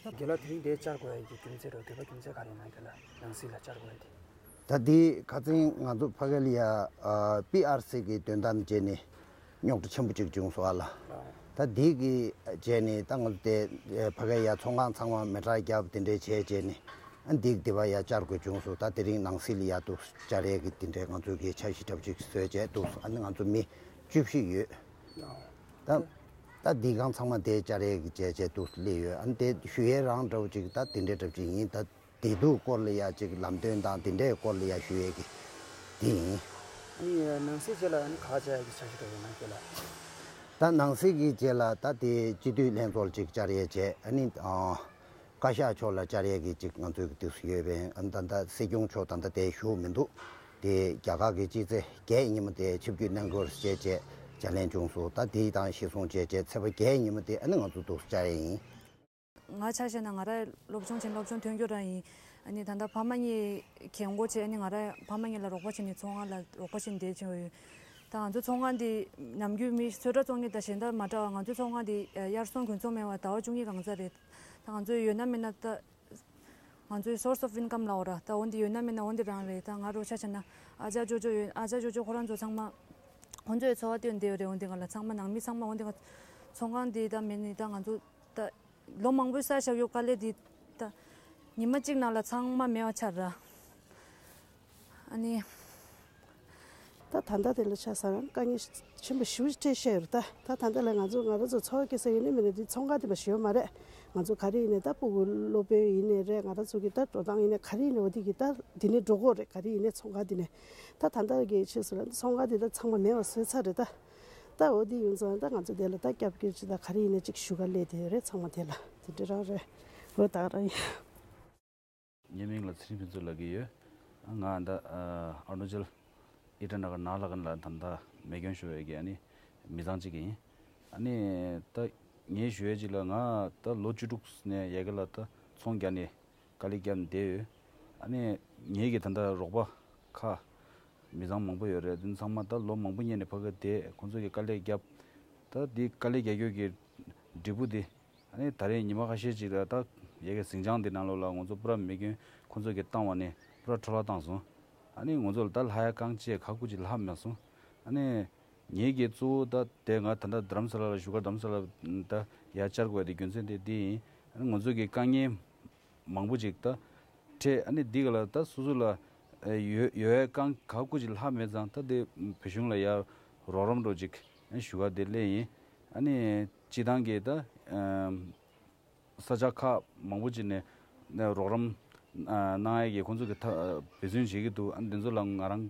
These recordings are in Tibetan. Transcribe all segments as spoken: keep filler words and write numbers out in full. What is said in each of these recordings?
རྒན་ལགས་དེ་རིང་འདིར་བཅར་དགོས་ཡ་གི་རྒྱུ་མཚན་རོ་འདོད་པ་རྒྱུ་མཚན་ག་རེ་ཡིན་ན། རྒན་ལགས་ནང་སྲིད་ལ་བཅར་དགོས་ཡ་དེ། ད་འདི་ཁ་སང་ང་ཚོ་ཕ་གི་ལ་ཡ་ཨ་པི་ཨར་སི་གི་དོན་དག་བྱས་ནས་རྙོག་དྲ་ཆེན་པོ་ཅིག་བྱུང་སོང་ཨ་ལ། ད་འདི་གི་བྱས་ནས་ད་ང་ཚོ་དེ་ཕ་གི་ཡ་ཚོང་ཁང་ཚང་མ་མེ་སྲེག་བརྒྱབ་དེ་འདྲས་བྱས་བྱས་ནས་ཨ་འདི་འདི་བ་ཡ་བཅར་དགོས་བྱུང་སོང་། ད་དེ་རིང་ནང་སྲིད་ལ་ཡ་འདུག་བཅར་ཡས་ཀྱི་དེ་འདྲས་ང་ཚོ་གི་འཆར་གཞི་འདྲ་པོ་ཅིག་བཟོས་བྱས་འདུག་ཨ་ནི་ང་ཚོ་མི་བཅུ་བཞི་ཡོད། ད་ད་འདི་གང་ཚང་མ་དེ་བཅར་ཡས་ཀྱི་བྱས་བྱས་འདུག་སླེབས་ཡོད། ཨ་ནི་དེ་ཞུ་ཡས་རང་འདྲ་པོ་ཅིག་ད་དེ་འདྲས་འདྲ་པོ་ཅིག་ཡིན། ད་བདེ་སྡུག་སྐོར་ལ་ཡ་ཅིག་ལམ་སྟོན་དང་དེ་འདྲའི་སྐོར་ལ་ཡ་ཞུ་ཡས་ཀྱི་དེ་ཡིན། ཨ་ནི་ནང་སྲིད་བཅས་ལ་ཨ་ནི་ག་བྱ་ཡ་གི་འཆར་གཞི་འདྲ་ཡོད་ན་ཁྱེད་ལ། ད་ནང་སྲིད་ཀྱི་རྗེས་ལ་ད་དེ་སྤྱི་འཐུས་ལྷན་ཚོགས་ཅིག་བཅར་ཡས་བྱས། ཨ་ནི་ཨ་བཀའ་ཤག་ཕྱོགས་ལ་བཅར་ཡས་ཀྱི་ཅིག་ང་ཚོའི་གི་དུས་སུ་ཡོད་པས། ཨ་ནི་ད་ལྟ་སྲིད་སྐྱོང་མཆོག་ད་ལྟ་དེ་བཞུགས་མི་འདུག་དེ་རྒྱ་གར་གྱི་སྤྱི་ཚེས་བརྒྱད་ཉིན་མོ་དེ་ཆིབས་བསྒྱུར་གནང་དགོས་ཞེས་བྱས་བརྗེ་ལེན་བྱུང་སོང་། ད་དེ་དང་གཞི་བཟུང་བྱས་བྱས་ཚེས་པ་བརྒྱད་ཉིན་མོ་དེ་ཨ་ནི་ང་ཚོ་འདུག་བཅར་ཡས་ཡིན། ང་ཆ་བཞག་ན་ང་རང་སློབ་སྦྱོང་བྱེད་སློབ་སྦྱོང་ཐོན་རྒྱུ་རང་ཡིན། ཨ་ནི་ད་ལྟ་ཕ་མ་གཉིས་གྱེན་སྒོ་བྱས། ཨ་ནི་ང་རང་ཕ་མ་གཉིས་ལ་རོགས་པ་བྱས་ནས་ཚོང་ཁང་ལ་རོགས་པ་བྱས་ནས་བསྡད་བྱས་ཡོད། ད་ང་ཚོ་ཚོང་ཁང་འདི་ནམ་རྒྱུན་མི་ཚོད་ལྟ་བཙོང་མཁན་དང་གཞན་དག་མ་འདྲ་བ། ང་ཚོའི་ཚོང་ཁང་འདི་དབྱར་གསུམ་དགུན་གསུམ་མེད་པར་ཟླ་བ་བཅུ་གཉིས་གང་ཚ་རེད། ད་ང་ཚོའི་ཡོད་ན་མེད་ན་ད་ང་ཚོའི་source of income ལབ་དགོས་རེད། ད་འོ་འདི་ཡོད་ན་མེད་ན་འོ་འདི་རང་རེད། ད་ང་རང་ཆ་བཞག་ན་ཨ་ཅག་ཅོ་ཅོ་ཡོད། ཨ་ཅག་ཅོ་ཅོ་ཁོ་རང་ཚོ་ཚང་མ་ཁོང་ཚོའི་འཚོ་བ་སྟོན་བསྡད་ཡོད་རེད། འོ་འདི་ག་ལ་ཚང་མ་ནང་མི་ཚང་མ་འོ་འདི་ག་ཚོང་ཁང་འདི་ད་མེད་ནི་ད་ང་ཚོ་ད་ལོ་མང་པོའི་བསགས་བཞག་ཡོད་དཀའ་ལས་འདི་ད་ཉི་མ་གཅིག་ནང་ལ་ཚང་མ་མེད་པ་ཆགས་ར། ཨ་ནི། ད་ད་ལྟ་དེ་ལ་ཆ་བཞག་ན་དཀའ་ངལ་ཆེན་པོ་ཞེ་པོ་ཅིག་འཕྲད་བཞག་ཡོད་རེད། ད་ད་ད་ལྟ་ལ་ང་ཚོ་ང་རང་ཚོ་འཚོ་བ་སྐྱེལ་ས་ཡོད་ནི་མེད་ནི་འདི་ཚོང་ཁང་དེ་མ་ཞུ་ཡོད་མ་རེད། ང་ཚོ་ག་རེ་ཡིན་ནའི་ད་སྤུ་གུ་སློབ་དཔོན་ཡིན་ནའི་རེད། ང་རང་ཚོ་གི་ད་འགྲོ་སྟངས་ཡིན་ནའི་ག་རེ་ཡིན་ནའི་འོ་དེ་གི་ད་འདི་ནས་འགྲོ་དགོས་རེད། ག་རེ་ཡིན་ནའི་ཚོང་ཁང་དེ་ནས། ད་ད་ལྟ་གི་ཆེད་སུ་ལ་ཚོང་ཁང་དེ་ད་ཚང་མ་མེད་པ་བཟོས་ཚར་རེད་ད། ད་འོ་དེ་ཡིན་ཙང་ད་ང་ཚོ་དེ་ལ་ད་སྐྱབས་བཅོལ་ཅིག་ད་ག་རེ་ཡིན་ནའི་ཅིག་ཞུ་ག་སླེབས་བསྡད་ཡོད་རེད། ཚང་མ་དེ་ལ་དེ་འདྲ་རང་རེད། འོ་ད་རང་ཡིན། ངའི་མིང་ལ་ཚེ་རིང་ཕུན་ཚོགས་ལབ་ཀྱི་ཡོད། ང་ད་ཨ་ཨ་རུ་ན་ཅལ་ཨི་ཊ་ན་གར་ནཱ་ལ་གན་ལ་ད་ལྟ་མེ་སྐྱོན་ཤོར་བའི་གི་ཨ་ནི་མི་ཚང་གཅིག་ཡིན། ཨ་ནི་ད་ངས་ཞུ་ཡས་གཅིག་ལ་ང་ད་ལོ་བཅུ་དྲུག་ནས་ཡ་གི་ལ་ད་ཚོང་རྒྱག་ནས་དཀའ་ལས་བརྒྱབ་ནས་བསྡད་ཡོད། ཨ་ནི་ངེད་ཀྱི་ད་ལྟ་རོགས་པ་ཁག་མི་ཚང་མང་པོ་ཡོད་རེད། དེ་ཚང་མ་ད་ལོ་མང་པོ་སྔོན་ནས་ཕ་གི་བསྡད། ཁོང་ཚོ་གི་དཀའ་ལས་བརྒྱབ། ད་འདི་དཀའ་ལས་རྒྱག་རྒྱུ་གི་འབྲས་བུ་དེ། ཨ་ནི་ད་རེས་ཉི་མ་ཁ་ཤས་ཅིག་ལ་ད་ཡ་གི་ཟིང་ཆ་འདི་ནང་ལོགས་ལ་ང་ཚོ་པུ་ར་མེ་སྐྱོན་ཁོང་ཚོ་གིས་བཏང་བ་ནས་པུ་ར་འཕྲོ་བརླག་བཏང་སོང་། ཨ་ནི་ང་ཚོ་ལ་ད་ལྷག་ཡ་རྐང་གཅིག་ག་ཀུ་ཅིག་ལྷག་མེད་སོང་། ཨ་ནི་ངེད་ཀྱི་གཙོ་བོ་ད་དེ་ང་ད་ལྟ་རྡ་རམ་ས་ལ་ལ་བཞུགས་སྒར་རྡ་རམ་ས་ལ་ད་ཡ་བཅར་དགོས་དེ་རྒྱུ་མཚན་དེ་འདི་ཡིན། ཨ་ནི་ང་ཚོ་གི་དཀའ་ངལ་མང་པོ་ཅིག་ད་འཕྲད། ཨ་ནི་འདི་ག་ལ་ད་སོ་སོ་ལ་ཨ་ཡོད་ཡོད་ཡ་རྐང་ག་ཀུ་ཅིག་ལྷག་མེད་ཙང་ད་དེ་བོད་གཞུང་ལ་ཡ་རོགས་རམ་འདྲ་ཅིག་ཞུ་ག་དེ་སླེབས་ཡིན། ཨ་ནི་སྤྱི་བཏང་གི་ད་ཨམ་ས་ཆ་ཁག་མང་པོ་ཅིག་ནས་ནས་རོགས་རམ་ཨ་གནང་ཡས་ཀྱི་ཁོང་ཚོ་གི་ཐ་འབད་བརྩོན་བྱེད་ཀྱི་འདུག་ཨ་ནི་དེ་ཚོ་ལ་ང་རང་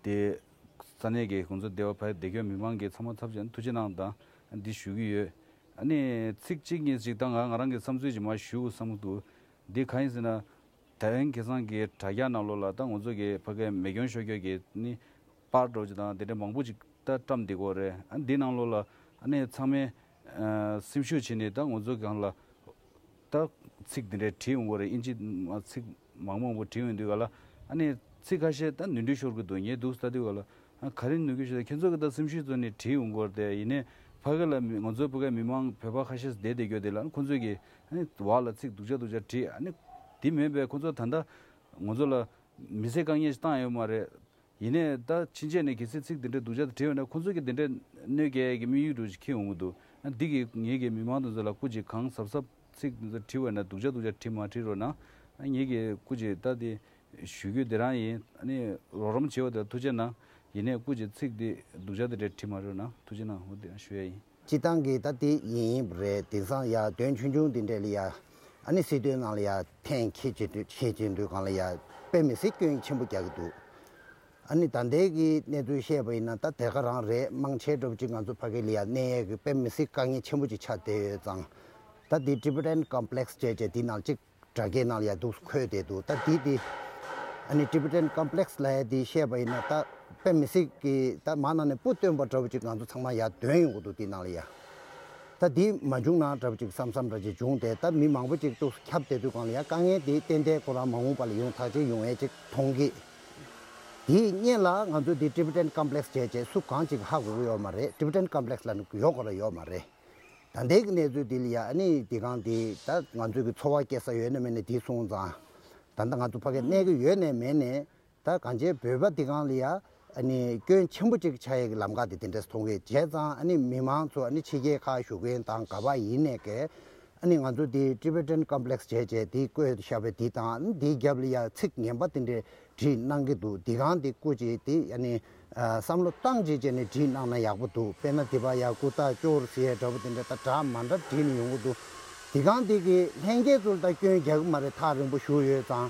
དེ་ས་གནས་ཀྱི་ཁོང་ཚོ་སྡེ་བ་བར་སྡེ་ཁྱོན་མི་མང་གི་ཚང་མ་ཚབ་བྱས་ནས་ཐུགས་རྗེ་གནང་དང་ཨ་འདི་ཞུ་གི་ཡོད། ཨ་ནི་ཚིག་གཅིག་གཉིས་ཅིག་ད་ང་ང་རང་གི་བསམ་ཚུལ་ཅིག་མར་ཞུ་དགོས་བསམ་གྱི་འདུག་འདི་གང་ཡིན་ཟེར་ན། ད་ཡིན་ཁ་སང་གི་དྲ་རྒྱ་ནང་ལོགས་ལ་ད་ང་ཚོ་གི་ཕ་གིའི་མེ་སྐྱོན་ཤོར་རྒྱུ་གི་ནི་པར་འདྲ་ཅིག་དང་དེ་འདྲ་མང་པོ་ཅིག་ད་བཀྲམ་བསྡད་ཀྱི་ཡོད་རེད། ཨ་འདི་ནང་ལོགས་ལ་ཨ་ནི་ཚང་མས་ཨ་སེམས་ཤུགས་བྱས་ནས་ད་ང་ཚོ་སྒང་ལ་ད་ཚིག་འདི་འདྲ་བྲིས་ཡོང་གི་ཡོད་རེད། དབྱིན་ཇི་མ་ཚིག་མང་མང་པོ་བྲིས་ཡོང་དུས་ག་ལ་ཨ་ནི་ཚིག་ཁ་ཤས་ད་ནོར་འཁྲུལ་ཤོར་གྱི་འདུག་ངས་འདུག་ལྟ་དུས་ག་ལ་ཨ་ག་རེ་ནོར་འཁྲུལ་ཤོར། ད་ཁྱེད་ཚོ་གི་ད་སེམས་ཤུགས་བཟོས་ནས་བྲིས་ཡོང་གི་ཡོད་རེད། དེ་ཡིན་ནའི་ཕ་གི་ལ་མི་ང་ཚོའི་ཕ་གིའི་མི་མང་བོད་པ་ཁ་ཤས་བསྡད་བསྡད་ཡོད་དེ་ལ་ཁོང་ཚོས་ཀྱི་ཨ་ནི་བར་ལ་ཚིག་སྡུག་ཅག་སྡུག་ཅག་བྲིས། ཨ་ནི་དེ་མིན་པའི་ཁོང་ཚོ་ད་ལྟ་ང་ཚོ་ལ་མི་ཚེ་དཀའ་ངལ་ཞིག་བཏང་ཡོད་མ་རེད། ཡིན་ནའི་ད་ཕྱིན་ཆད་ནས་གལ་སྲིད་ཚིག་འདི་འདྲའི་སྡུག་ཅག་དེ་བྲིས་པ་ན་ཁོང་ཚོ་གི་འདི་འདྲའི་གནོད་སྐྱེལ་ཡས་ཀྱི་དམིགས་ཡུལ་འདྲ་ཞིག་འཁྱེར་ཡོང་གི་འདུག་ཨ་འདི་གིས་ངེད་ཀྱི་མི་མང་དེ་ཚོ་ལ་སྐུ་མཁྱེན། གང་གཟབ་གཟབ་ཚིག་འདི་ཚོ་བྲིས་པ་ན་སྡུག་ཅག་སྡུག་ཅག་བྲིས་མ་བྲིས་རོགས་གནང་། ཨ་ངེད་ཀྱི་སྐུ་མཁྱེན་ད་དེ་ཞུ་རྒྱུ་དེ་རང་ཡིན། ཨ་ནི་རོགས་རམ་བྱེད་པ་དེ་ཐུགས་རྗེ་གནང་། ཡིན་ནའི་སྐུ་མཁྱེན་ཚིག་འདི་སྡུག་ཅག་དེ་འདྲ་བྲིས་མ་རོགས་གནང་། ཐུགས་རྗེ་གནང་འོ་དེ་ཞུ་ཡ་ཡིན། སྤྱི་བཏང་གི་ད་དེ་ཡིན་ཡིན་པ་རེད། དེང་སང་ཡ་དོན་ཆུང་ཆུང་འདི་འདྲ་ལ་ཡ་ཨ་ནི་སྲིད་དོན་ནང་ལ་ཡ་འཐེན་འཁྱེར་བྱེད་དུས་འཁྱེར་བྱེད་དུས་སྒང་ལ་ཡ་དཔེ་མི་སྲིད་སྐྱོན་ཆེན་པོ་རྒྱག་གི་འདུག་ཨ་ནི་ད་ལྟའི་གི་གནས་ཚུལ་བཤད་པ་ཡིན་ན་ད་དེ་ག་རང་རེད། མང་ཆེ་འདྲ་པོ་ཅིག་ང་ཚོ་ཕ་གི་ལ་ཡ་གནས་ཡས་ཀྱི་དཔེ་མི་སྲིད་དཀའ་ངལ་ཆེན་པོ་ཅིག་ཆགས་བསྡད་ཡོད་ཙང་། ད་དེ་Tibetan Complex་བྱས་བྱས་དེ་ནང་གཅིག་དྲ་རྒྱའི་ནང་ལ་ཡ་འདུག་འཁོད་བསྡད་འདུག་ད་དེ་དེ་ཨ་ནི་Tibetan Complex་ལབ་ཡ་དེ་བཤད་པ་ཡིན་ན་ད་དཔེ་མི་སྲིད་ཀྱི་ད་མ་ནང་ནས་སྤུ་བཏོན་པ་འདྲ་པོ་ཅིག་ང་ཚོ་ཚང་མ་ཡ་འདོན་ཡོང་གི་འདུག་དེ་ནང་ལ་ཡ། ད་དེ་མ་བྱུང་ན་འདྲ་པོ་ཅིག་བསམ་བསམ་འདྲ་ཅིག་བྱུང་སྟེ། ད་མི་མང་པོ་ཅིག་ཏུ་ཁྱབ་བསྡད་དུས་སྒང་ལ་ཡ་དཀའ་ངལ་དེ་ཏན་ཏན་ཁོ་རང་མ་འོངས་པ་ལ་ཡོང་ཐག་ཆོད་ཡོང་ཡས་ཅིག་མཐོང་གི། དེའི་སྔོན་ལ་ང་ཚོ་དེ་Tibetan Complex་བྱས་བྱས་སུ་གང་ཅིག་ཧ་གོ་གི་ཡོད་མ་རེད། Tibetan Complex་ལབ་ནི་ཡོད་དགོས་ར་ཡོད་མ་རེད། ད་ ད་ལྟའི་གི་གནས་ཚུལ་འདི་ལ་ཡ་ཨ་ནི་འདི་གང་འདི་ད་ང་ཚོའི་གི་འཚོ་བ་སྐྱེལ་ས་ཡོད་ན་མེད་ན་འདི་སོང་ཙང་། ད་ལྟ་ང་ཚོ་ཕ་གི་གནས་གི་ཡོད་ན་མེད་ན། ད་གང་ཅི་བོད་པ་འདི་གང་ལ་ཡ་ཨ་ནི་སྐྱོན་ཆེན་པོ་ཅིག་ཆགས་ཡས་ཀྱི་ལམ་ཁ་དེ་དེ་འདྲས་མཐོང་གི་བྱས་ཙང་། ཨ་ནི་མི་མང་ཚོ་ཨ་ནི་ཕྱི་རྒྱལ་ཁག་བཞུགས་མཁན་དང་ག་པར་ཡིན་ནས་ཀྱི་ཨ་ནི་ང་ཚོ་འདི་Tibetan Complex་བྱས་བྱས་འདི་བཀོད་བཞག་པའི་འདི་དང་ཨ་ནི་འདིའི་རྒྱབ་ལ་ཡ་ཚིག་ངན་པ་དེ་འདྲས་བྲིས་གནང་གི་འདུག་འདི་གང་འདི་སྐུ་མཁྱེན་འདི་ཨ་ནི་བསམ་བློ་བཏང་བྱས་བྱས་ནས་བྲིས་གནང་ན་ཡག་པོ་འདུག་དཔེར་ན་འདི་པ་ཡ་ཀུ་ཏ་ཅོར་ཟེར་ཡས་འདྲ་པོ་དེ་འདྲས་ད་འདྲ་མ་འདྲ་བྲིས་ནས་ཡོང་གི་འདུག་འདི་གང་འདི་གི་ལྷན་རྒྱས་ཚོ་ལ་ད་སྐྱོན་རྒྱག་གི་མ་རེད། ཐག་རིང་པོ་བཞུགས་ཡོད་ཙང་།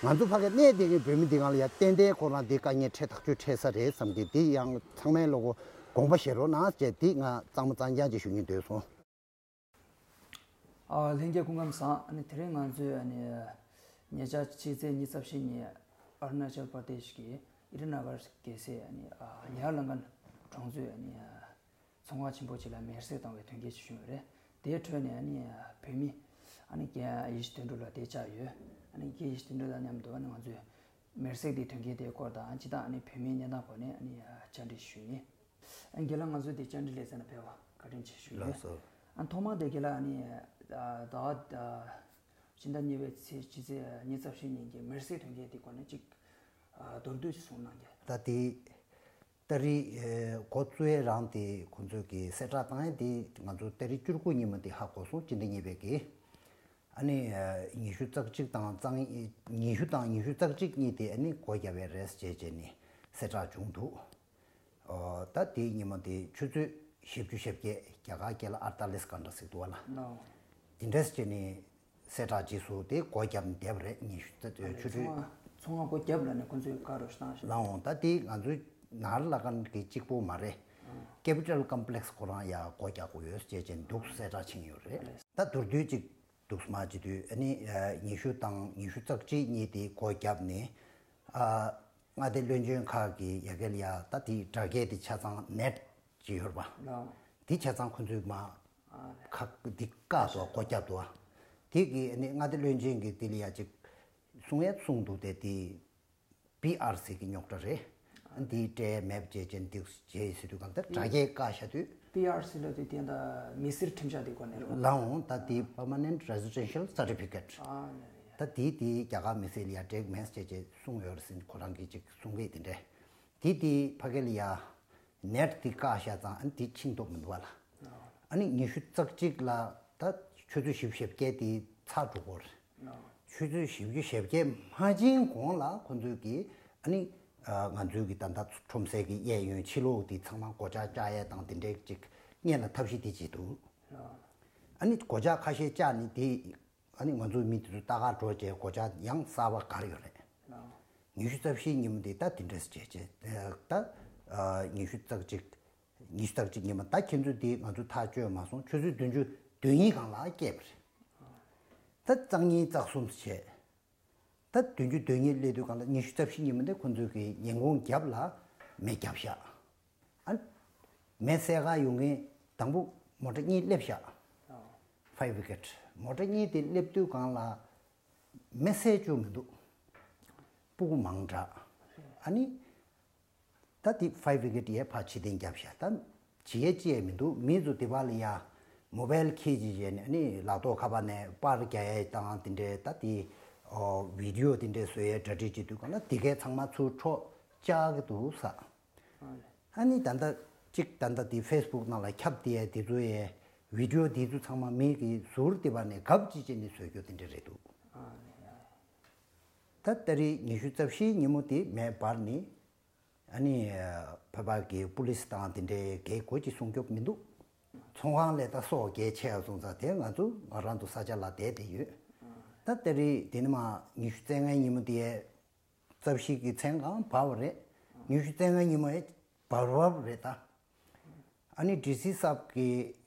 ང་ཚོ་ཕ་གི་གནས་འདི་གི་བོད་མི་འདི་གང་ལ་ཡ་ཏན་ཏན་ཁོ་རང་འདི་དཀའ་ངལ་འཕྲད་ཐག་ཆོད་འཕྲད་ས་རེད་བསམ་གི། འདི་ཡང་ཚང་མས་ལོ་གོ་དགོངས་པ་བཞེས་རོགས་གནང་ཞེས་འདི་ང་གཙང་མ་གཙང་རྐྱང་ཅིག་ཞུ་སྙིང་འདོད་སོང་། ཨ། ལྷན་རྒྱས་སྐུ་ཁམས་བཟང་། ཨ་ནི་དེ་རིང་ང་ཚོས་ཨ་ནི་ཉེ་ཆར་ཕྱི་ཚེས་ཉི་ཤུ་རྩ་བཞི་ཉིན་ཨ་རུ་ན་ཅལ་པར་དེཤ་གི་ཨི་ཊ་ན་གར་རྒྱལ་སའི་ཨ་ནི་ཨ་ཉར་ལང་ཀན་གྲོང་ཚོའི་ཨ་ནི་ཨ་ཚོང་ཁང་ཆེན་པོ་ཅིག་ལ་མེར་སྲེག་བཏང་བའི་དོན་རྐྱེན་ཅིག་བྱུང་ཡོད་རེད། དེའི་ཁྲོད་ནས་ཨ་ནི་ཨ་བོད་མི་ཨ་ནི་རྒན་ཡེ་ཤེས་དོན་གྲུབ་ལགས་དེ་བཅར་ཡོད། ཨ་ནི་རྒན་ཡེ་ཤེས་དོན་གྲུབ་དང་མཉམ་དུ་ཨ་ནི་ང་ཚོས་མེར་སྲེག་དེའི་དོན་རྐྱེན་དེའི་སྐོར་དང་། སྤྱིར་བཏང་ཨ་ནི་བོད་མིའི་གནས་སྟངས་སྐོར་ནས་ཨ་ནི་བཅར་འདྲི་ཞུས་ཡིན། ཨ་རྒན་ལགས་ང་ཚོའི་དེ་བཅར་འདྲི་ལེ་ཚན་ལ་ཕེབས་པར་བཀའ་དྲིན་ཆེ་ཞུ་ཡིན། ལགས་སོ། ཨ་ཐོག་མར་དེ་རྒན་ལགས་ཨ་ནི་ཟླ་བ་ཕྱི་ཟླ་གཉིས་པའི་ཚེས་ཕྱི་ཚེས་ཉི་ཤུ་རྩ་བཞི་ཉིན་གྱི་མེར་སྲེག་དོན་རྐྱེན་དེའི་སྐོར་ནས་ཅིག་མདོར་བསྡུས་ཤིག་གསུངས་གནང་རྒྱུ། ད་དེ་ཏ་རིག་འགོ་བཙུགས་ཡས་རང་དེ་ཁོང་ཚོས་ཀྱི་གསལ་བསྒྲགས་བཏང་ཡས་དེ་ང་ཚོ་ཏ་རིག་བཅུ་དགུ་ཉིན་མོ་དེ་ཧ་གོ་སོང་། ཕྱི་ཟླ་གཉིས་པའི་གི་ཨ་ནི་ཉི་ཤུ་རྩ་གཅིག་དང་གཙང་ཉི་ཤུ་དང་ཉི་ཤུ་རྩ་གཅིག་གཉིས་དེ་ཨ་ནི་སྒོ་བརྒྱབ་ཡས་རེད་ཅེས་བྱས་ནས་གསལ་བསྒྲགས་བྱུང་འདུག་ཨོ། ད་དེའི་ཉིན་མོ་དེ་ཆུ་ཚོད་བཞི་བཅུ་ཞེ་བརྒྱད། རྒྱ་གར་སྐད་ལ་ཨར་ཏཱ་ལིས་གྷན་ཊ་ཟེར་འདུག་བ་ལ། ལའོ། དེ་འདྲས་བྱས་ནས་གསལ་བསྒྲགས་རྗེས་སུ་དེ་སྒོ་བརྒྱབ་ནས་བསྡད་པ་རེད། ཉི་ཤུ་རྩ་ཨ་ཆུ་ཚོད། ཚོང་ཁང་སྒོ་བརྒྱབ་ལ་ནས་ཁོང་ཚོས་བཀག་རོགས་བཏང་ཞིང་། ལའོ། ད་དེ་ང་ཚོའི་ནཱར་ལ་ཀན་གྱི་གཅིག་པོ་མ་རེད། ཨ། ཀེ་པི་ཊལ་ཀམ་པི་ལེག་སི་ཁོ་རང་ཡང་སྒོ་རྒྱག་དགོས་ཡོད་ཅེས་བྱས་འདུག་གསལ་བསྒྲགས་ཕྱིན་ཡོད་རེད། ད་མདོར་བསྡུས་ཅིག་འདུག་སྨ་བྱེད་དུས་ཨ་ནི་ཉི་ཤུ་དང་ཉི་ཤུ་རྩ་གཅིག་གཉིས་དེ་སྒོ་བརྒྱབ་ནས། ཨ། མངའ་སྡེ་བློན་ཆེན་ཁག་གི་ཡ་གི་ལ་ཡ་ད་དེ་དྲ་རྒྱའི་དེ་ཆ་ཚང་ནེཊ་ཅིག་ཡོད་རེད་པ། ལའོ། དེ་ཆ་ཚང་ཁོ་ཚོས་མ་ཨ་ཁག་དེ་བཀག་འདུག་སྒོ་བརྒྱབ་འདུག་དེ་གི་ཨ་ནི་མངའ་སྡེ་བློན་ཆེན་གྱིས་དེ་ལ་ཡ་ཅིག་གསུང་ཡས་གསུངས་འདུག་སྟེ། དེ་པི་ཨར་སི་གི་རྙོག་དྲ་རེད། འདི་སྤྲད་མེད་ཅེས་ཅན་འདི་བྱས་ཟེར་དུས་གང་ལྟར་དྲ་རྒྱའི་བཀའ་ཤག་དུས། པི་ཨར་སི་ལབ་དུས་དེ་འདྲ་མི་སེར་ཁྲིམས་ཤག་དེ་སྐོར་ནས་རེད་བ། ལའོ། ད་དེ་Permanent Residential Certificate། ཨ་ནི་རེད། ད་དེ་དེ་རྒྱ་གར་མི་སེར་ལ་ཡ་སྤྲད་མེད་ཅེས་ཅེས་གསུངས་ཡོད་རེད་ཟེར་ཁོ་རང་གིས་ཅིག་གསུང་གི་དེ་འདྲས། དེ་དེ་ཕ་གི་ལ་ཡ་ནེཊ་དེ་བཀག་བཞག་ཙང་ཨ་ནི་དེ་ཕྱིན་ཐུབ་མི་འདུག་བ་ལ། ཨ་ནི་ཉི་ཤུ་རྩ་གཅིག་ལ་ད་ཆུ་ཚོད་བཞི་བཅུ་ཞེ་བརྒྱད་དེ་ཚར་འགྲོ་གི་རེད། ཆུ་ཚོད་བཞི་བཅུ་ཞེ་བརྒྱད་མ་ཕྱིན་གོང་ལ་ཁོང་ཚོས་ཀྱིས་ཨ་ནི་ང་ཚོའི་གི་ད་ལྟ་ཁྲོམ་སའི་གི་གཡས་གཡོན་ཕྱི་ལོགས་དེ་ཚང་མ་སྒོ་ལྕགས་བཅག་ཡས་དང་དེ་འདྲའི་ཅིག་སྔོན་ལ་ཐབས་ཤེས་དེ་བྱེད་འདུག་ཨ་ནི་སྒོ་ལྕགས་ཁ་ཤས་བཅག་ནས་དེ་ཨ་ནི་ང་ཚོའི་མི་དེ་ཚོ་ལྟ་ག་འགྲོ་བྱས་སྒོ་ལྕགས་ཡང་གསར་པ་བསྒར་ཡོད་རེད། ཉི་ཤུ་རྩ་བཞིའི་ཉིན་མོ་དེ་ད་དེ་འདྲས་བྱས་བྱས་ད་ཉི་ཤུ་རྩ་གཅིག་ཉི་ཤུ་རྩ་གཅིག་ཉིན་མོ་ད་ཁྱེད་ཚོས་དེ་ང་ཚོ་ཐག་གཅོད་མ་སོང་། ཆུ་ཚོད་བདུན་ཅུ་དོན་གཉིས་སྒང་ལ་སྐྱེལ་བ་རེད། ད་རྩ་གཉིས་རྩ་གསུམ་བྱས། ད་བདུན་ཅུ་དོན་གཉིས་སླེབས་དུས་སྒང་ལ་ཉི་ཤུ་རྩ་བཞི་ཉིན་མོ་དེ་ཁོང་ཚོས་ཀྱི་ཉིན་གུང་རྒྱབ་ལ་མེ་བརྒྱབ་ཤག་ཨ། མེ་བསད་ག་ཡོང་མཁན་དང་པོ་མོ་ཊ་གཉིས་སླེབས་ཤག་ཨ། ཕ་ཡར་བི་གེ་ཊི་མོ་ཊ་གཉིས་དེ་སླེབས་དུས་སྒང་ལ་མེ་བསད་བཅུག་མི་འདུག་སྤུ་གུ་མང་དྲགས། ཨ་ནི། ད་དེ་ཕ་ཡར་བི་གེ་ཊི་ཡས་ཕར་ཕྱིར་འཐེན་བརྒྱབ་ཤག་ད་བྱེད་ཡས་ཅི་ཡས་མི་འདུག་མི་ཚོ་དེ་བར་ལ་ཡ་མོ་བལ་ཁྱེར་ཅིག་བྱས་ནས་ཨ་ནི་ལག་ཐོག་ཁ་པར་ནས་པར་རྒྱག་ཡས་དང་དེ་འདྲའི་ད་དེ་ཨོ་བི་ཌི་ཡོ་དེ་འདྲའི་བཟོ་ཡས་གྲ་སྒྲིག་བྱེད་དུས་སྒང་ལ་དེ་གས་ཚང་མ་ཚུར་འཕྲོ་བཅག་གི་འདུག་ས། ཨ་ནི་ད་ལྟ་གཅིག་ད་ལྟ་དེ་ཕེ་སི་བུག་ནང་ལ་ཁྱབ་བསྡད་ཡས་དེ་ཚོ་ཡས་བི་ཌི་ཡོ་དེ་ཚོ་ཚང་མ་མི་གི་ཟུར་དེ་བར་ནས་གབ་ཅིག་བྱས་ནས་བཟོ་རྒྱུ་དེ་འདྲ་རེད་འདུག་ད་ཏ་རིག་ཉི་ཤུ་རྩ་བཞིའི་ཉིན་མོ་དེ་མེ་འབར་ནས། ཨ་ནི་བོད་པ་གི་པུ་ལིས་དང་དེ་འདྲའི་གས་གོ་ཅི་སྲུང་སྐྱོབ་མི་འདུག་ཚོང་ཁང་ལས་ད་སྲོག་གས་ཆེ་བ་སོང་ཙང་དེ་ང་ཚོ་ང་རང་ཚོ་ས་ཆ་ལ་བསྡད་དེ་ཡོད། ད་ཏ་རིག་དེ་ནི་མ་ཉི་ཤུ་རྩ་ལྔའི་ཉིན་མོ་དེ་རྩ་བཞི་གི་མཚན་གང་འབར་བ་རེད། ཉི་ཤུ་རྩ་ལྔའི་ཉིན་མོ་ཡང་འབར་བ་རེད་ད། ཨ་ནི་ཌི་སི་གསར་གྱི་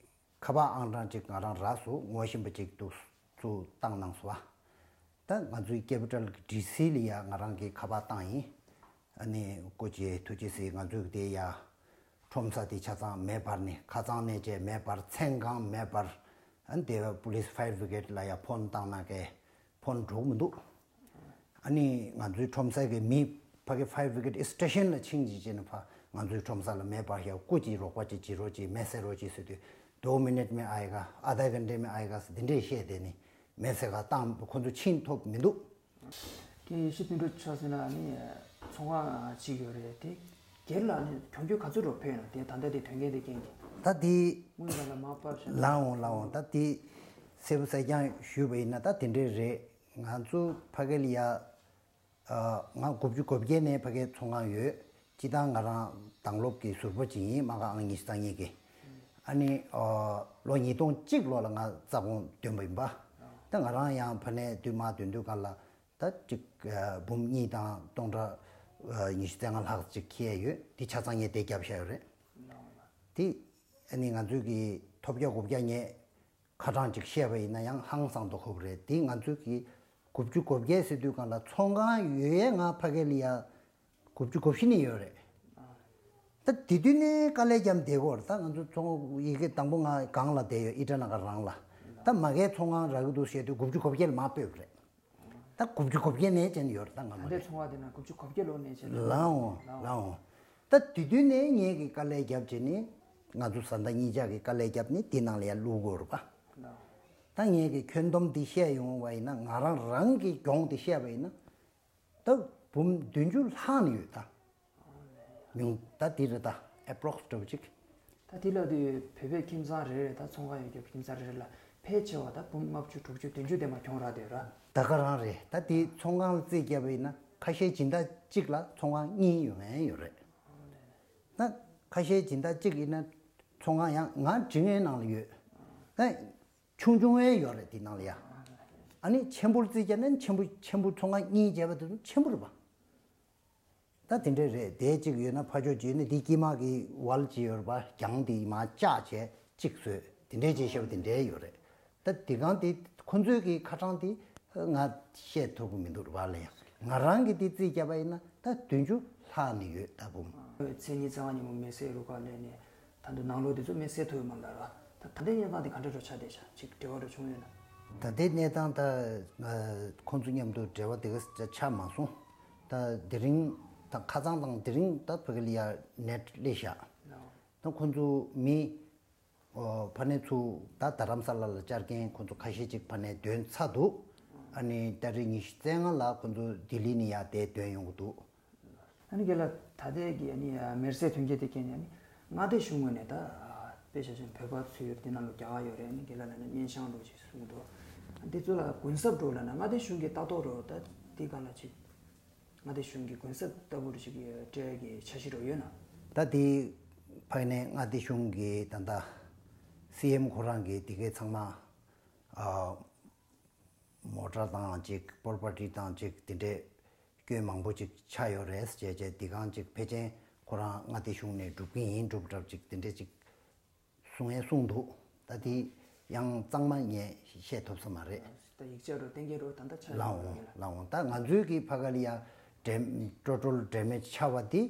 ཁ་པར་ཨང་གྲངས་ཅིག་ང་རང་རག་སོང་། ངོ་ཤེས་པ་ཅིག་འདུག་ཚུར་བཏང་གནང་སོང་བ། ད་ང་ཚོའི་ཀེ་པི་ཊལ་གྱི་ཌི་སི་ལ་ཡ་ང་རང་གིས་ཁ་པར་བཏང་ཡིན། ཨ་ནི་སྐུ་མཁྱེན་ཐུགས་རྗེ་གཟིགས། ང་ཚོའི་དེ་ཡ་ཁྲོམ་ས་དེ་ཆ་ཚང་མེ་འབར་ནས་ཁ་ཚང་ནས་བྱས་མེ་འབར། མཚན་གང་མེ་འབར། ཨ་ནི་དེ་བ་པུ་ལིས་ཕ་ཡར་བི་གེ་ཊི་ལ་ཡ་ཕོན་བཏང་ན་ཀའི་ཕོན་འགྲོ་གི་མི་འདུག་ཨ་ནི་ང་ཚོའི་ཁྲོམ་ས་གི་མི་ཕ་གི་ཕ་ཡར་བི་གེ་ཊི་སི་ཊེ་ཤན་ལ་ཕྱིན་ཅིག་བྱས་ནས་ཕ་ང་ཚོའི་ཁྲོམ་ས་ལ་མེ་འབར་ཤག་སྐུ་མཁྱེན་རོགས་པ་ཅིག་བྱེད་རོགས་ཅིག་མེ་བསད་རོགས་ཅིག་ཟེར་དུས། दो मिनट में आएगा, आधा घंटे में आएगा ཟེར་འདི་འདྲས་བཤད་དེ་ནི་མེད་ཟེར་ག་བཏང་ཁོ་ཚོ་ཕྱིན་ཐོབ་མི་འདུག་དེ་ཡེ་ཤེས་དོན་གྲུབ་མཆོག་ཟེར་ན་ནི་ཚོང་ཁང་ཅིག་ཡོད་རེད། དེ་སྒེར་ལ་ནི་གྱོང་གུད་ག་ཚོད་རོགས་ཕོད་ཡོད་ན། དེ་ད་ལྟ་དེ་དོན་རྐྱེན་དེ་རྐྱེན་གྱིས་ད་དེ་སྔོན་ལ་ལ་མ་པར་བྱས་ན། ལའོ་ལའོ་ད་དེ་གསལ་པོ་གསལ་རྐྱང་ཞུས་པ་ཡིན་ན་ད་དེ་འདྲས་རེད། ང་ཚོ་ཕ་གི་ལ་ཡ། ང་དགུ་བཅུ་གོ་བརྒྱད་ནས་ཕ་གིའི་ཚོང་ཁང་ཡོད། སྤྱི་བཏང་ང་རང་དྭང་སློབ་ཀྱི་ཟུར་པ་ཅིག་ཡིན། མ་ག་ཨང་ཉི་ཤུ་རྩ་གཉིས་ཀྱི། ཨ་ནི་ལོ་ཉིས་སྟོང་གཅིག་ལོ་ལ་ང་རྩ་དགོངས་འདོན་པ་ཡིན་པ། ད་ང་རང་ཡང་ཕ་ནས་དུས་མ་འདོན་དུས་ག་ལ་ད་ཅིག་འབུམ་གཉིས་དང་སྟོང་ཕྲག་ཉི་ཤུ་རྩ་ལྔ་ལྷག་ཅིག་ཁྱེར་ཡོད། དེ་ཆ་ཚང་ངས་དེ་བརྒྱབ་བཞག་ཡོད་རེད། དེ་ཨ་ནི་ང་ཚོའི་གི་ཐོབ་རྒྱ་དགུ་བརྒྱ་ངས། ཁ་གྲངས་ཅིག་བཤད་པ་ཡིན་ན་ཡང་ཧང་སང་དོ་ཁོབ་རེད། དེ་ང་ཚོས་ཀྱི་དགུ་བཅུ་གོ་བརྒྱད་ཟེར་དུས་གང་ལ་ཚོང་ཁང་ཡོད་ཡས་ང་ཕ་གི་ལ་ཡ་དགུ་བཅུ་གོ་བཞི་ནས་ཡོད་རེད། ད་དེ་དུས་ནས་དཀའ་ལས་བརྒྱབ་བསྡད་ཀྱི་ཡོད་རེད། ད་ང་ཚོ་ཚོང་ཡི་གེ་དང་པོ་ང་སྒང་ལ་བསྡད་ཡོད། ཨི་ཊ་ན་ག་རང་ལ། ད་མ་གིའི་ཚོང་ཁང་རག་གི་འདུག་བཤད་དུས་དགུ་བཅུ་གོ་བརྒྱད་ལ་མ་སྤོས་པ་རེད། ད་དགུ་བཅུ་གོ་བརྒྱད་ནས་ཅན་ཡོད་རེད། ད་ང་མ་ད་ལྟའི་རེད། ཚོང་བ་དེ་ན་དགུ་བཅུ་གོ་བརྒྱད་ལོ་ནས་ཅན་ཡོད་རེད། ལའོ་ལའོ། ད་དེ་དུས་ནས་ངས་ཀྱི་དཀའ་ལས་བརྒྱབ་བྱས་ནས་ང་ཚོ་བཟའ་ཟླ་གཉིས་ཆ་གི་དཀའ་ལས་བརྒྱབ་ནས་དེ་ནང་ལ་ཡར་བླུག་དགོས་རེད་པ། ལའོ། ད་ངས་ཀྱི་ཁྱོན་བསྡོམས་འདི་བཤད་ཡོང་བ་ཡིན་ན་ང་རང་རང་གི་གྱོང་དེ་བཤད་པ་ཡིན་ན་ད་འབུམ་བདུན་ཅུ་ལྷག་ནས་ཡོད་ད། ཉུང་ད་དེ་རེད་ད། ཨེ་པོ་རོག་སི་འདྲ་བོ་ཅིག་ད་དེ་ལ་དུས་བོད་པའི་ཁྱིམ་ཚང་རེ་རེ་ད་ཚོང་ཁང་ཡོད་རྒྱུ་ཁྱིམ་ཚང་རེ་རེ་ལ་ཕལ་ཆེ་བ་ད་འབུམ་ལྔ་བཅུ་དྲུག་ཅུ་བདུན་ཅུ་དེ་མ་གྱོང་རག་བསྡད་ར། ད་ག་རང་རེད། ད་དེ་ཚོང་ཁང་ལ་རྩིས་བརྒྱབ་པ་ཡིན་ན་ཁ་ཤས་སྦྱིན་བདག་གཅིག་ལ་ཚོང་ཁང་གཉིས་ཡོད་མཁན་ཡོད་རེད། ད་ཁ་ཤས་སྦྱིན་བདག་གཅིག་ཡིན་ན་ཚོང་ཁང་ཡང་ང་འབྲི་མཁན་ནང་ལ་ཡོད། ད་ཆུང་ཆུང་བས་ཡོད་རེད་དེ་ནང་ལ་ཡ། ཨ་ནི་ཆེན་པོར་རྩིས་བརྒྱབ་ན་ཆེན་པོ་ཆེན་པོ་ཚོང་ཁང་གཉིས་བྱས་པ་དེ་ཚོ་ཆེན་པོ་རེད་པ། ད་དེ་འདྲས་རེད། དེ་གཅིག་ཡོད་ན་ཕ་ཕྱོགས་གཅིག་ནི་དེ་དཀྱིལ་མ་གི་ཝལ་གཅིག་ཡོད་རེད་པ། གྱང་དེ་མར་བཅག་བྱས་གཅིག་བཟོས་དེ་འདྲས་བྱས་བཤད་པ་དེ་འདྲས་ཡོད་རེད། ད་དེ་གང་དེ་ཁོ་ཚོའི་གི་ཁ་གྲངས་དེ་ང་བཤད་ཐུབ་ཀྱི་མི་འདུག་རེད་པ། ལ་ཡང་ང་རང་གི་དེ་རྩིས་བརྒྱབ་པ་ཡིན་ན་ད་བདུན་ཅུ་ལྷག་ནས་ཡོད་ད་འབུམ། ཚེས་ཉི་ཤུ་རྩ་ལྔ་ཉིན་མོ་མེ་སྲེག་རུ་ཁག་ལས་ནས་ད་དུང་ནང་ལོགས་དེ་ཚོ་མེ་སྲེག་ཐུབ་ཡོད་མ་རེད་ལ། ད་ད་ལྟའི་གནས་སྟངས་དེ་ག་འདྲ་འགྲོ་ཆགས་བསྡད་ཤག་ཅིག་འབྲེལ་བ་འགྲོ་བྱུང་ཡོད་ན། ད་ལྟའི་གནས་སྟངས་ད་ང་ཁོང་ཚོ་མཉམ་དུ་འབྲེལ་བ་དེ་ག་ཆགས་མ་སོང་། ད་དེ་རིང་ད་ཁ་སང་དང་དེ་རིང་ད་ཕ་གི་ལ་ཡ་ནེཊ་སླེབས་ཤག་ད་ཁོང་ཚོ་མི་ཨོ་ཕ་ནས་ཚུར་ད་རྡ་རམ་ས་ལ་ལ་བཅར་མཁན་ཁོང་ཚོ་ཁ་ཤས་ཅིག་ཕ་ནས་འདོན་ཚར་འདུག་ཨ་ནི་ཏ་རིག་ཉི་ཤུ་རྩ་ལྔ་ལ་ཁོང་ཚོ་ལྡི་ལི་ནས་ཡར་དེ་འདོན་ཡོང་གི་འདུག་ཨ་ནི་རྒན་ལགས་ད་ལྟའི་གི་ཨ་ནི་མེར་སྲེག་ཐོན་སྐྱེད་དེ་རྐྱེན་ནས་ཨ་ནི་མངའ་སྡེ་གཞུང་ངོས་ནས་ད་དཔེ་ཆ་ཆེན་བོད་པ་ཚོ་ཡོད་དེ་ནང་ལ་རྒྱ་གར་ཡོད་རེད། ཨ་ནི་རྒན་ལགས་ལ་ནི་སྙན་ཞང་འགྲོ་ཞིག་གསུངས་འདུག་འདི་ཚོ་ལ་གུན་གསབ་འགྲོ་ལ་ན་མངའ་སྡེ་གཞུང་གི་ལྟ་རྟོག་རོགས་ད་དེ་གང་ལ་ཅིག་མངའ་སྡེ་གཞུང་གི་གུན་གསབ་ལྟ་བུར་ཞིག་སྤྲད་ཀྱི་འཆར་གཞི་རོགས་ཡོད་ན། ད་དེ་ཕ་ནས་མངའ་སྡེ་གཞུང་གི་ད་ལྟ་སི་ཨེམ་ཁོ་རང་གི་དེ་གའི་ཚང་མ་ཨ་མོ་ཊ་དང་ཅིག་པོར་པར་ཊི་དང་ཅིག་དེ་འདྲས་སྐྱོན་མང་པོ་ཅིག་ཆགས་ཡོད་རེད་ཅེས་བྱས་དེ་གང་ཅིག་ཕལ་ཆེར་ཁོ་རང་མངའ་སྡེ་གཞུང་ནས་སྒྲུབ་ཀྱི་ཡིན་སྒྲུབ་གྲབས་ཅིག་དེ་འདྲས་ཅིག་གསུང་ཡས་གསུངས་འདུག་ད་དེ་ཡང་གཙང་མ་ངས་བཤད་ཐུབ་ས་མ་རེད། ད་ཡིག་ཆ་རུ་གཏན་འཁེལ་རུ་ད་ལྟ་ཆགས་ལ་ཡོད་འོང་ལ་འོང་ད་ང་ཚོའི་གི་ཕ་ག་ལ་ཡ་ཊོ་ཊལ་ཌེ་མེཇ་ཆགས་པ་དེ་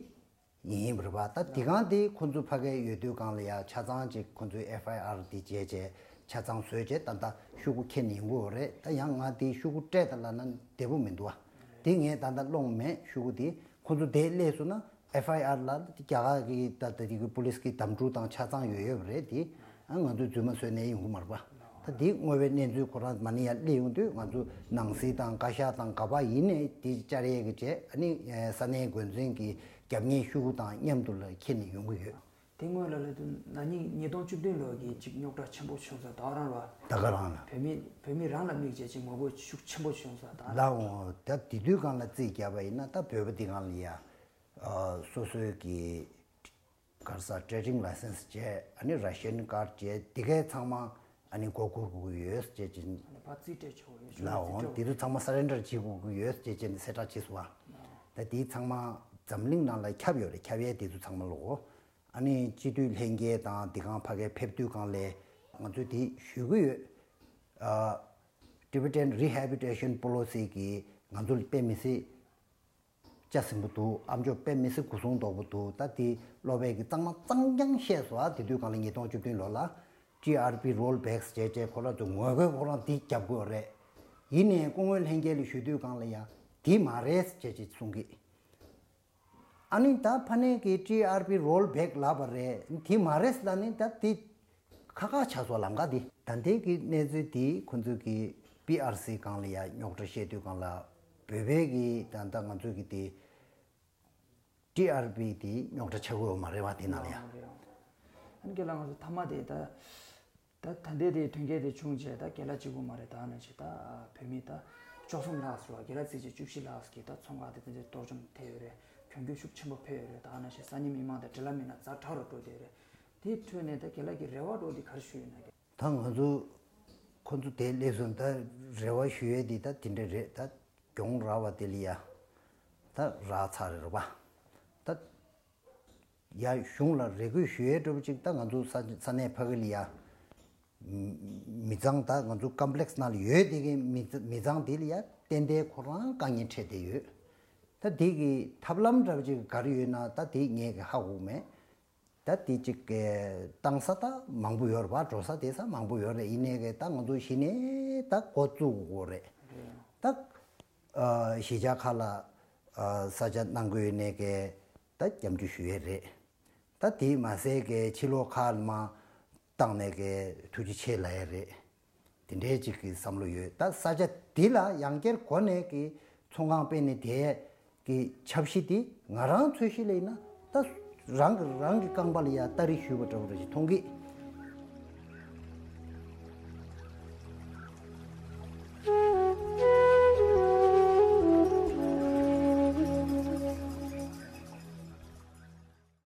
ཡིན་པ་རེད་པ། ད་དེ་གང་དེ་ཁོ་ཚོ་ཕ་གའི་ཡོད་དུས་གང་ལ་ཡ་ཆ་ཚང་ཅིག་ཁོ་ཚོའི་ཨེཕ་ཨའི་ཨར་དེ་བྱས་བྱས་ཆ་ཚང་བཟོས་བྱས་ད་ལྟ་ཤོག་གུ་འཁྱེར་ནས་ཡོང་གི་ཡོད་རེད། ད་ཡང་ང་དེ་ཤོག་གུ་སྤྲད་ད་ལབ་ན་བདེ་པོ་མི་འདུག་ཨ། དེ་ངས་ད་ལྟ་སློང་མེད་ཤོག་གུ་དེ་ཁོ་ཚོ་དེ་སླེབས་སོང་ན། ཨེཕ་ཨའི་ཨར་ལ་རྒྱ་གར་གྱི་ད་ལྟ་དེ་གི་པུ་ལིས་ཀྱི་དམ་ཕྲུག་དང་ཆ་ཚང་ཡོད་ཡོད་པ་རེད་དེ། ཨ་ང་ཚོས་རྫུན་མ་བཟོས་ནས་ཡོང་གི་མ་རེད་པ། ད་དེ་དངོས་པོའི་གནས་ཚུལ་ཁོ་རང་མ་ཎི་ཡར་སླེབས་ཡོང་དུས་ང་ཚོ་ནང་སྲིད་དང་བཀའ་ཤག་དང་ག་པ་ཡིན་ནའི་དེ་བཅར་ཡས་ཀྱི་བྱས་ཨ་ནི་ས་གནས་འགོ་འཛིན་གྱི་རྒྱབ་གཉེར་ཤོག་གུ་དང་མཉམ་དུ་ལ་འཁྱེར་ནས་ཡོང་གི་ཡོད། དེ་སྔོན་ལ་ལ་དུ་ན་ནིང་ཉིས་སྟོང་བཅུ་བདུན་ལོ་གི་ཅིག་རྙོག་དྲ་ཆེན་པོ་བྱུང་ས་ད་རང་ལ་ད་ག་རང་ལ་བོད་མི་བོད་མི་རང་ལ་དམིགས་བྱས་ཅིག་ངོ་རྒོལ་ཤུགས་ཆེན་པོ་བྱུང་ས་ད་ལ་འོང་ད་དེ་དུས་སྒང་ལ་རྩིས་བརྒྱབ་པ་ཡིན་ན་ད་བོད་པ་དེ་སྒང་ལ་ཡ། སོ་སོའི་གི་ག་རེ་ཟ་ཊེ་ཌིང་ལའི་སེན་སི་བྱས་ཨ་ནི་ར་ཤན་ཀར་བྱས་དེ་གའི་ཚང་མ་ཨ་ནི་མགོ་སྒུར་དགོས་ཀྱི་ཡོད་ཅེས་ཅིན་ཕར་རྩིས་སྤྲད་ཆོག་ཡོད་ལ་འོང་། དེ་ཚོ་ཚང་མ་སེ་རེན་ཌར་བྱེད་དགོས་ཀྱི་ཡོད་ཅེས་ཅིན་གསལ་བསྒྲགས་བྱས་སོང་བ། ད་དེ་ཚང་མ་འཛམ་གླིང་ནང་ལ་ཁྱབ་ཡོད་རེད། ཁྱབ་ཡས་དེ་ཚོ་ཚང་མ་ལོག་ཨ་ནི་སྤྱི་འཐུས་ལྷན་རྒྱས་དང་དེ་གང་ཕ་གའི་ཕེབས་དུས་གང་ལས་ང་ཚོས་དེ་ཞུ་གི་ཡོད། ཨ་Tibetan Rehabilitation Policy གི་ང་ཚོ་ལ་དཔེ་མི་སྲིད། ལྕགས་ཟིན་པོ་འདུག་ཨ་མཆོག་དཔེ་མི་སྲིད་སྐུ་གསུང་མདོག་པོ་འདུག་ད་དེ་སློབ་དཔོན་གྱིས་གཙང་མ་གཙང་རྐྱང་བཤད་སོང་ཨ། དེ་དུས་གང་ལ་ཉིས་སྟོང་བཅུ་བདུན་ལོ་ལ་ཊི་ཨར་པི་རོལ་བེག་བྱས་བྱས་ཁོ་རང་ཚོས་ངོ་རྒོལ་ཁོ་རང་འདི་རྒྱབ་དགོས་རེད། ཡིན་ནའི་སྐུ་ངོ་ལྷན་རྒྱས་ལ་ཞུ་དུས་གང་ལ་ཡང་འདི་མ་རེད་བྱས་བྱས་གསུང་གི་ཨ་ནི་ད་ཕ་ནས་ཀྱི་ཊི་ཨར་པི་རོལ་བེག་ལབ་པ་རེད། འདི་མ་རེད་ལབ་ནི་ད་འདི་ ཁག་ཁག་ཆགས་སོང་ལམ་ཁ་འདི། ད་ལྟའི་གི་གནས་ཚུལ་འདི་ཁོང་ཚོས་ཀྱི་པི་ཨར་སི་སྒང་ལ་ཡ་རྙོག་དྲ་བཤད་དུས་སྒང་ལ་བོད་པའི་གི་ད་ལྟ་ང་ཚོས་ཀྱི་དེ་ཊི་ཨར་པི་དེ་རྙོག་དྲ་ཆགས་ཀྱི་ཡོད་མ་རེད་བ། དེ་ནང་ལ་ཡ། རེད་ཡ། ཨ་ནི་རྒན་ལགས། ང་ཚོ་མཐའ་མ་དེ་ད་ད་ད་ལྟའི་དེ་དོན་རྐྱེན་དེ་བྱུང་རྗེས་ད་རྒན་ལགས་གཅིག་པུ་མ་རེད། ད་ནང་བཞིན་ད་བོད་མི་ད་བཅུ་གསུམ་ལྷག་ཟེར་བ། རྒན་ལགས་བརྩིས་བྱས་བཅུ་བཞི་ལྷག་གིས་ད་ཚོང་ཁང་དེ་དེ་འདྲའི་གཏོར་བཅོམ་ཐེབས་ཡོད་རེད། གྱོང་གུད་ཤུགས་ཆེན་པོ་ཕོག་ཡོད་རེད། ད་ནང་བཞིན་ས་གནས་མི་མང་དང་འབྲེལ་ལམ་མེད་ན་ཛ་དྲག་རུ་འགྲོ་བསྡད་ཡོད་རེད། དེའི་ཁྲོད་ནས་ད་རྒན་ལགས་ཀྱི་རེ་བ་འདྲ་བོ་འདི་ག་རེ་ཞུ་ཡོད་ན། ད་ང་ཚོ་ཁོ་ཚོ་དེ་སླེབས་སོང་། ད་རེ་བ་ཞུ་ཡས་འདི་ད་དེ་འདྲ་རེད། ད་གྱོང་རག་པ་དེ་ལ་ཡ་ད་རག་ཚར་རེད་པ། ད་ཡ་གཞུང་ལ་རེ་སྐུལ་ཞུ་ཡས་འདྲ་བོ་ཅིག་ད་ང་ཚོ་ས་ས་གནས་ཕ་གི་ལ་ཡ་མི་ཚང་། ད་ང་ཚོ་ཀམ་པ་ལེག་སི་ནང་ལ་ཡོད་དེ་གི་མི་མི་ཚང་དེ་ལ་ཡ་ཏན་ཏན་ཁོ་རང་དཀའ་ངལ་འཕྲད་བསྡད་ཡོད། ད་དེ་གི་ཐབས་ལམ་འདྲ་བོ་ཅིག་ག་རེ་ཡོད་ན་ད་དེ་ངས་གི་ཧ་གོ་མེད། ད་དེ་ཅིག་གི་བཏང་ས་ད་མང་པོ་ཡོད་རེད་པ། འགྲོ་ས་དེ་ས་མང་པོ་ཡོད་རེད། ཡིན་ནའི་གི་ད་ང་ཚོ་གཞི་ནས་ད་འགོ་བཙུགས་དགོས་རེད། ད་ཨ་གཞིས་ཆགས་ཁག་ལ་ཨ་ས་ཆ་གནང་དགོས་ཡོད་ནའི་གི་ད་སྐྱབས་འཇུག་ཞུ་ཡས་རེད། ད་དེ་མ་ཟད་གི་ཕྱི་ལོགས་ཁག་ལ་མ་བཏང་ནའི་གི་ཐུགས་རྗེ་ཆེ་ལབ་ཡས་རེད། དེ་འདྲའི་ཅིག་གི་བསམ་བློ་ཡོད། ད་ས་ཆ་འདི་ལ་ཡང་བསྐྱར་གོ་ནས་ཀྱི་ཚོང་ཁང་སྤེལ་ནས་དེ་གི་འཆར་གཞི་དེ་ང་རང་ཚོས་གཞི་ལ་ཡིན་ན་ད་རང་གི་རང་གི་རྐང་པ་ལ་ཡ་སྟ་རེ་གཞུས་པ་འདྲ་བོ་འདྲ་ཞིག་མཐོང་གི།